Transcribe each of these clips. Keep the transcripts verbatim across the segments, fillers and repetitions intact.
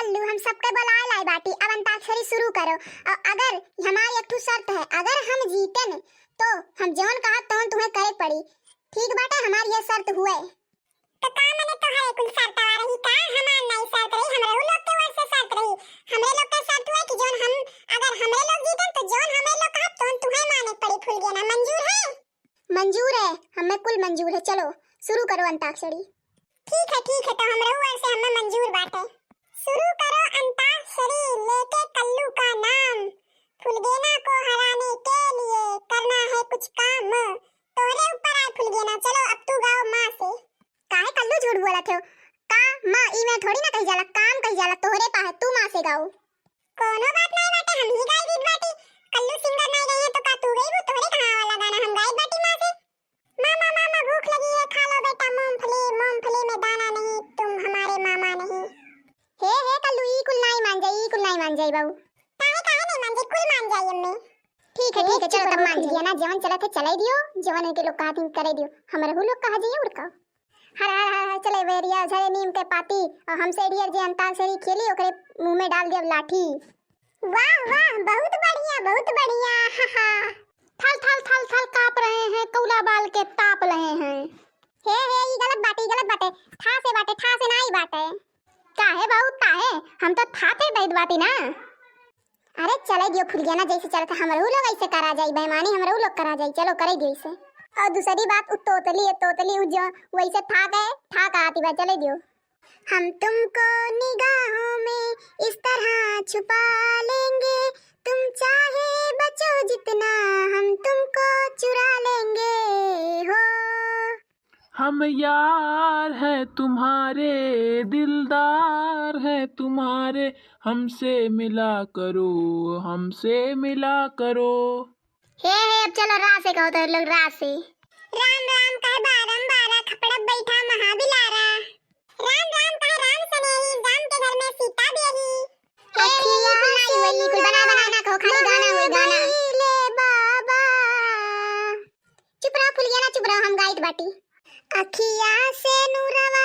कल्लू, हम सबके बोलाए लाए बाटी, अब अंताक्षरी शुरू करो। और अगर हमार एक ठो शर्त है, अगर हम जीतेन तो हम जौन कहब तौन तुहें करे पड़ी। ठीक बाटे, हमार ये शर्त हुए। तो का मने तोहरे कुल शर्त रही का? हमार नहीं शर्त रही, हमरे उ लोग के ओर से शर्त रही। हमरे लोग के शर्त हुए कि जौन हम, अगर हमरे लोग जीतेन तो जौन हमरे लोग कहब तौन तुहें माने पड़ी फुलगेना। मंजूर है? मंजूर है, हमें कुल मंजूर है। चलो शुरू करो अंताक्षरी। ठीक है, ठीक है, तो हमरे ओर से हमें मंजूर बाटे। शुरू करो अंताक्षरी, लेके कल्लू का नाम। फुलगेना को हराने के लिए करना है कुछ काम। तोहरे ऊपर आए फुलगेना, चलो अब तू गाओ माँ से। काहे कल्लू झूठ बोलत हो? का माँ ई में थोड़ी ना कही जाला, काम कही जाला, तोहरे पा है, तू माँ से गाओ। कोनो बात नहीं बाटे, हम ही गाई दीत बाटी। कल्लू सिंगर नहीं गई है तो का तू गई वो? तोहरे कहाँ वाला गाना हम गाई बाटी माँ से। मामा, मामा, भूख लगी है, खा लो बेटा मूंगफली, मूंगफली में दाना नहीं, तुम हमारे मामा नहीं। हे, हे, कल्लू, ई कुल नाई मान जाई, ई कुल नाई मान जाई बाबू। काहे, काहे नहीं मान जाई? कुल मान जाई अम्मी। ठीक है, ए, ठीक है, चलो चुप तब रहो, मान जाई। ना, जवन चलत है, चलाई दियो, जवन उनके लोग कहत हैं, करे दियो। हमरहू लोग कहा जाइए, और का? हर, हर, हर, हर, चले बेरिया, झरे नीम के पाती, और हमसे ढेर जे अंताक्षरी खेली, ओकरे मुंह में डाल दिया लाठी। वाह, वाह, बहुत बढ़िया, बहुत बढ़िया, हा, हा। थल, थल, थल, थल काँप रहे हैं, कौला बाल के ताप रहे हैं। हे, हे, ई गलत बाटे, ई गलत बाटे। ठा से बाटे, ठा से नाई बाटे। काहे बाऊ, काहे? हम तो था थे दहित बाटी ना। अरे चले दियो फुलगेना, जैसे चलत है, हमरहू लोग ऐसे करा जाई, बेईमानी हमरहू लोग करा जाई, चलो करे दियो इसे। और दूसरी बात, उ तोतली है, तोतली उ जो वैसे था गए, था का आती बा, चले दियो। हम तुमको निगाहों में इस तरह छुपा लेंगे, तुम चाहे बचो जितना, हम तुमको चुरा लेंगे हो। हम यार हैं तुम्हारे, दिलदार हैं तुम्हारे, हमसे मिला करो, हमसे मिला करो। हे, हे, अब चलो रा से कहो तो लोग रा से। राम राम कहे बारम बारा, खपड़प बैठा महाबिलारा। राम राम कहे राम सनेही, राम के घर में सीता बेही। ए, अखिया ई कुल नाई हुई, ई कुल बना, बना ना कहो, खाली गाना हुई, गाना। ले बाबा। चुप रहो फुलगेना, चुप रहो, हम गाइत बाटी। अखिया से नूरवा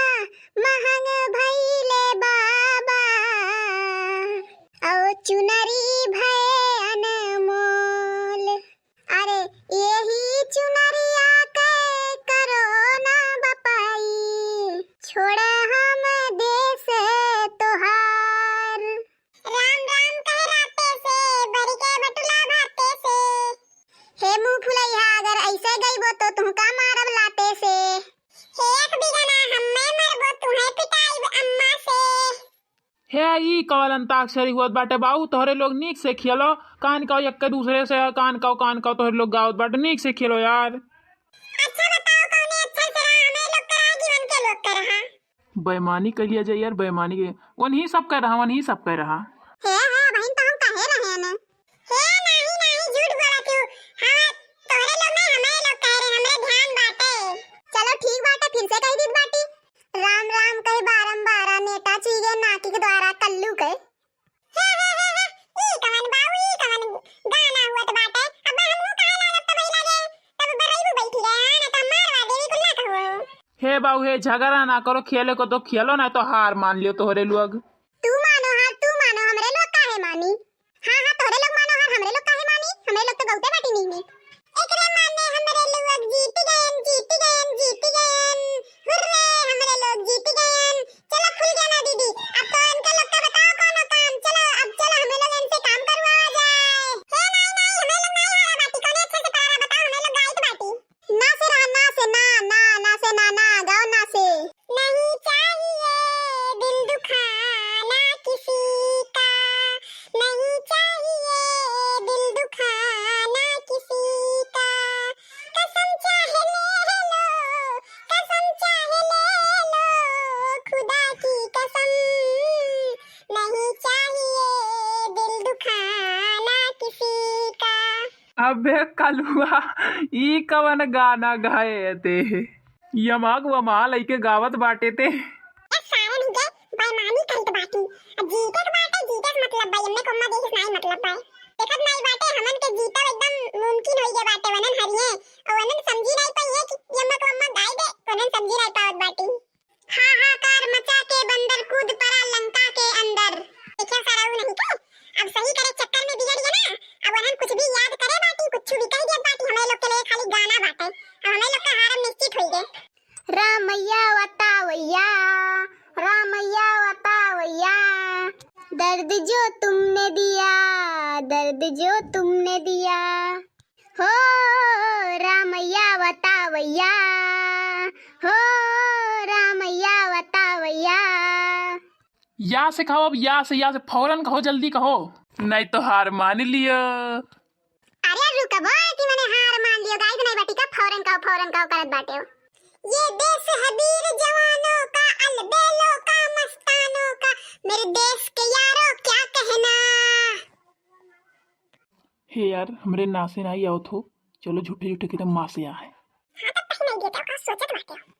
महंग भइले बाबा, औ चुनरी भये अनमोल। अरे यही चुनरिया के करो ना बपाई, छोड़ हम देश तोहार। राम राम कहे राते से, बरी के बटुला भाते से। हे मुंह फुलैहा, अगर ऐसे गइबो तो तुहका मारब लाते से। हे एक बिगना हम्मे मरबो, तुहे पिटाइब अम्मा से। हे, ई कवन अंताक्षरी होत बाटे बाऊ? तोहरे लोग नीक से खेलो, कान काओ एक दूसरे से, कान काओ, कान काओ, तोहरे लोग गावत बाटे, नीक से खेलो यार। अच्छा बताओ, कौने अक्षर से रहा, हमें लोग करा कि उनके लोग करा? बेईमानी कर लिया जाए यार, बेईमानी के, वनही सब कह रहा, वनही सब कह रहा। हे, हे, बहिन, तो हम कहे रहे न। हे, नाही, नाही, झूठ बोला तू। हाँ, तोहरे लोग नहीं, हमें लोग कह रहे, हमरे ध्यान बाटे। चलो ठीक बाटे, फिर से कह दीत बाटी। राम राम कहे बारंबारा, नेटा चुइगे नाकी के द्वारा कल्लू के। हे, हे, हे, हे, ई कवन बाऊ, ई कवन गाना हुअत बाटे? अब हमहू कहे लागब त भई लागे, तब बरईबू बैठी रहे, हाँ, ना त मारवा देवी कुल ना कहो। हे बाऊ, हे झगड़ा ना करो, खेले को तो खेलो, ना तो हार मान लियो तोहरे लोग। तू मानो हार, तू मानो, हमरे लोग काहे मानी? हाँ, हाँ, तोहरे लोग मानो हार, हमरे लोग काहे मानी? हमरे लोग तो गौते बाटी नीक नीक। एकरे माने हमरे लोग जीत गयन, जीत गयन, जीत गयन। हुर्रे, हमरे लोग जीत गयन। चलो फुलगेना दीदी, अब तो इनके लोग का बताओ कौनो काम। चलो, अब चलो हमरे लोग इनसे काम करवावा जाए। हे नाई, नाई, हमरे लोग नाई हारा बाटी, कौने अक्षर से पढ़ा रहा बताओ, हमरे लोग गाइत बाटी। ना से रहा, ना से ना, ना, ना से ना, ना, गाओ ना से। नहीं चाहिए दिल दुखाना किसी का, नहीं चाहिए दिल दुखाना किसी का। कसम चाहे ले लो, कसम चाहे ले लो, खुदा की कसम, नहीं चाहिए दिल दुखाना किसी का। अबे कलुआ, ई कवन गाना गाए ते? यमाक वमा लइके गावत बाटे ते। ए सारे नीचे बेईमानी करत बाटी। जीते के बाटे, जीते के मतलब बा, एमे कोम्मा देहिस नाई मतलब बा। देखत नाई बाटे, हमन के जीतब एकदम मुमकिन होई गए बाटे, वनन हरिये। और वनन समझी नाई पाई है कि यम्मा कोम्मा गाय दे, वनन समझी नाई पावत बाटी। हाहाकार मचा के बंदर कूद पड़ा लंका के अंदर। दर्द जो तुमने दिया, दर्द जो तुमने दिया, हो रामैया बतावैया, हो रामैया बतावैया। या से कहो, अब या से, या से फौरन कहो, जल्दी कहो, नहीं तो हार मान लियो। अरे रुकबो, कि मने हार मान लियो, गाइत नहीं बाटी का, फौरन कहो, फौरन कहो करत बाटे हो। ये देश है वीर जवानों का, अलबेलों का, मस्तानों का, मेरे देश के यारों क्या कहना। हे यार, हमरे नासे नाई आवत हो, चलो झूठे झूठे के तो माँ से आ है। हाँ, तब तक नहीं देता का सोचत बाटे हो।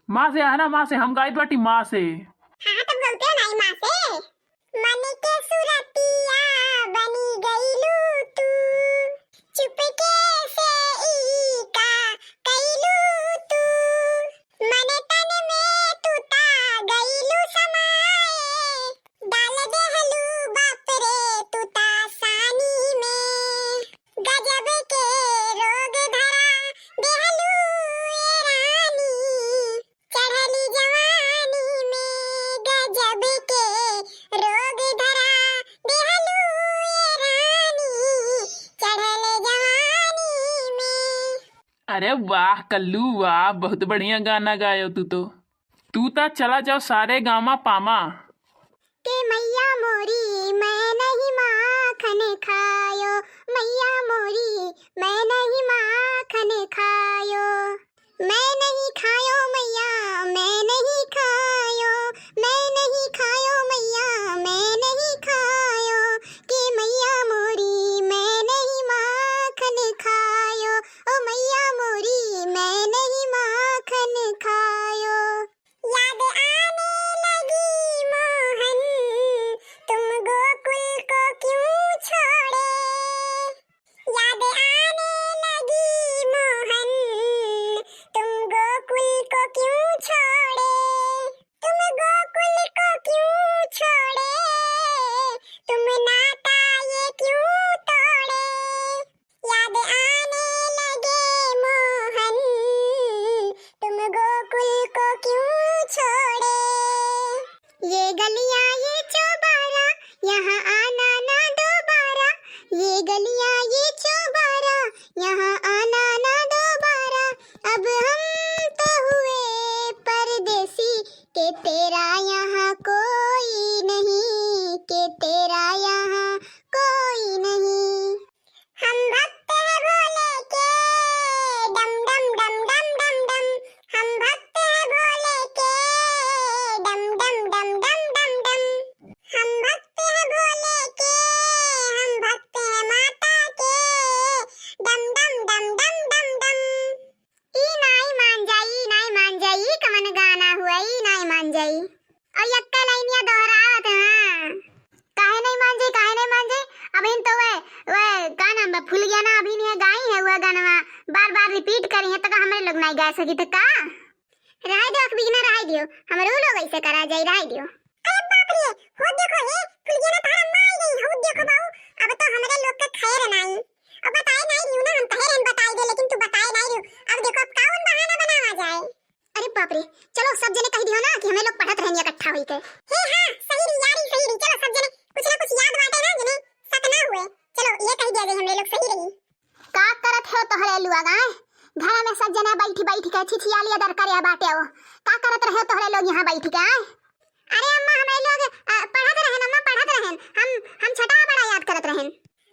माँ से आ ना, माँ से हम गाइत बाटी, माँ से। हाँ, तब गलते हो नाई माँ से। मन के सुरतिया बनी गईलू तू, चुपके से ई का कईलू तू, मन तन में तू ता गईलू समाए, डाल देहलू बाप रे तू ता सानी में, गजब के रोग धरा देहलू ए रानी, चढ़ली जवानी में गजब के रोग धरा देहलू ए रानी, चढ़ल जवानी में। अरे वाह कल्लू वाह, बहुत बढ़िया गाना गायो तू तो। तू ता चला जाओ सारे गामा पामा। के मैया मोरी मैं नहीं माखन खायो, मैया मोरी मैं नहीं माखन खायो, मैं नहीं खायो मैया, मैं नहीं खायो, मैं नहीं खायो मैया, मैं नहीं खायो। के मैया मोरी मैं नहीं माखन खायो, ओ मैया मोरी मैं नहीं माखन खायो। याद आने लगी मोहन, तुम गोकुल को क्यों छोड़े? याद आने लगी मोहन, तुम गोकुल को क्यों छोड़े? तुम गोकुल को क्यों छोड़े? तुम नाता ये क्यों तोड़े? याद आने लगे मोहन, तुम गोकुल को क्यों छोड़े? ये गलियां ये चौबारा, यहाँ आना ना दोबारा। ये गलियां ये चौबारा, यहाँ आना ना दोबारा। अब हम तो हुए परदेसी, के तेरा यहाँ कोई नहीं, के तेरा यहाँ कोई नहीं। हम भक्त हैं भोले के, डम डम डम डम डम डम। हम भक्त हैं भोले के, डम डम डम डम डम डम। हम भक्त हैं भोले के, हम भक्त हैं माता के, डम डम डम डम डम डम। ई नाई मान जाई, ई नाई मान जाई, ई कवन गाना हुआ, ई नाई मान जाई। और यक्का लाइनिया दोहरावत है, हाँ। काहे नहीं मान जाई, काहे नहीं मान जाई? अबहिन तो वह, वह का नाम बा, फुलगेना अबहिन है गाई है वह गानवा, बार बार repeat करी है, तो का हमरे लोग नहीं गा सकी थे का? रहे दो अखबीना, रहे दियो, हमरो लोग ऐसे करा जाई, रहे दियो। अरे बाप रे, हो देखो हे, फुलगेना तोहरा माई नहीं, हो देखो बाऊ, अब तो हमरे लोग के खैर नहीं। अब बताए नहीं रियो ना, हम कहे रहन बताई दे, लेकिन तू बताए नहीं रियो। अब देखो, अब कौन बहाना बनावा जाए? अरे बाप रे, चलो सब जने कह दियो ना कि हमें लोग पढ़त रहन इकट्ठा होई के। हे हाँ, सही रही यारी, सही रही। चलो सब जने कुछ ना कुछ याद बाटे ना, जने शक ना हुए। चलो ये कह दिया जाए, हमरे लोग सही रही। का करत हो तोहरे लोग, आय? घर में सब जने बैठ बैठ के छिछिया लिए दर करे बाटे हो। का करत रहे हो तोहरे लोग यहाँ बैठ के, आय? अरे अम्मा, हमें लोग, अ, पढ़त रहन, अम्मा, पढ़त रहन। हम, हम छोटा बड़ा याद करत रहन।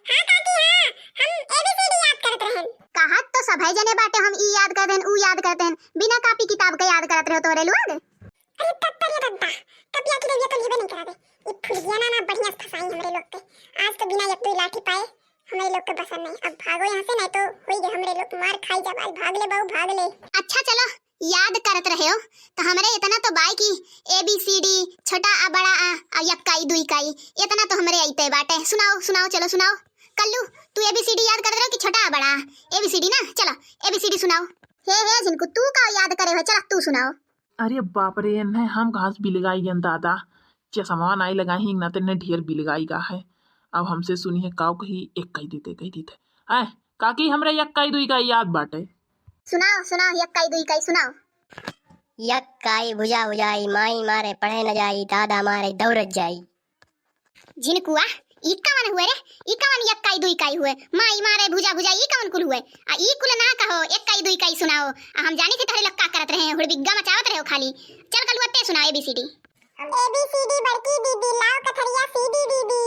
हाँ काकी, हाँ, हम A B C D याद करत रहन। कहत तो सभे जने बाटे, हम ई याद करत रहन, ऊ याद करत रहन, बिना कापी किताब के याद करत रहे हो तोहरे लोग। अरे दद्दा रे दद्दा, कपिया की देविया तो लेबे नहीं करावे। ई फुलगेना ना बढ़िया से फंसाई हमरे लोग के। आज तो बिना एक दो लाठी पाए हमरे लोग के बसन नहीं। अब भागो यहाँ से, नहीं तो होई गए हमरे लोग, मार खाई जाब। आज भाग ले बाऊ, भाग ले। अच्छा चलो, याद करत रहे हो, तो हमरे इतना तो बाई की A B C D, छोटा आ बड़ा आ, आ यक्का ई दुई का ई, इतना तो हमरे आइते बाटे। सुनाओ, सुनाओ, चलो सुनाओ। कल्लू, तू A B C D याद करत रहे हो कि छोटा आ बड़ा आ? A B C D ना, चलो A B C D सुनाओ। हे, हे झिनकू, तू का याद करे हो, चला तू सुनाओ। अरे बाप रे, इन्हें हम घास बिलगाई गन दादा, चश्मा नाई लगाई ना, तेने ढेर बिलगाई गा है। अब हमसे सुनी है काऊ कही, एक कही देते, कही देते। आय, काकी, हमरे यक्का ई दुई का ई याद बाटे। सुनाओ, सुनाओ, यक्का ई दुई का ई सुनाओ। यक्का ई भुजा भुजाई, माई मारे पढ़े न जाई, दादा मारे दौड़त जाई। झिनकुआ, ई कवन हुए रे? ई कवन यक्काई दुई काई हुए? माई मारे भुजा भुजा, ई कवन कुल हुए? आ ई कुल ना कहो, एक्काई दुई काई सुनाओ। आ हम जानी थे तोहरे लोग का करत रहे हैं, हुड़बिग्गा मचावत रहे हो खाली। चल कलुआ ते सुना A B C D। A B C D बड़की दीदी, लाओ कथरिया C D दीदी।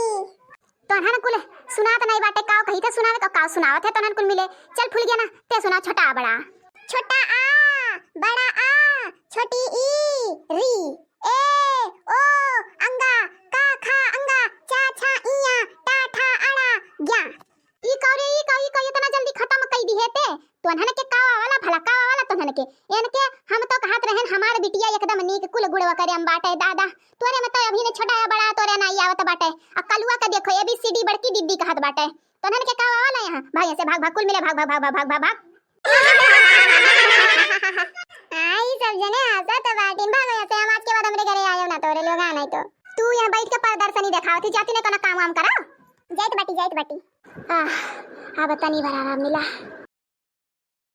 तोहन कुल सुनात नहीं बाटे, काव कही थे सुनावे तो काव सुनावत है, तोहन कुल मिले। चल फुलगेना, ते सुना छोटा आ बड़ा। छोटा आ, बड़ा आ, छोटी ई, री, ए, ओ, अंगा, का, खा, अंगा, चा, छा, इया, टा, ठा, अड़ा, ग्या। ई कौ रे, ई कौ, ई कौ, इतना जल्दी खत्म कई दिहे ते? तोहन के काव आवाला भला, काव आवाला तोहन के? एनके हम तो कहत रहन, हमार बिटिया एकदम नीक कुल गुण वकरे में बाटे दादा। तोरे में तो अभी ने छोटा या बड़ा तोरे ना आवत बाटे। आ कलुआ के देखो, A B C D बड़की दीदी कहत बाटे। तोहन के काव आवाला यहाँ? भाग यहाँ से, भाग, भाग, कुल मिले, भाग, भाग, भाग। आई सब जने हंसत बाटिन, भागो यहाँ से, हम आज के बाद हमरे घरे आयो ना तोरे लोग, आ नहीं तो। तू यहाँ बैठ के प्रदर्शनी देखावत ही, जाती नहीं कोनो काम वाम करो। जाइत बाटी, जाइत बाटी। आह, अब तनी भर आराम मिला।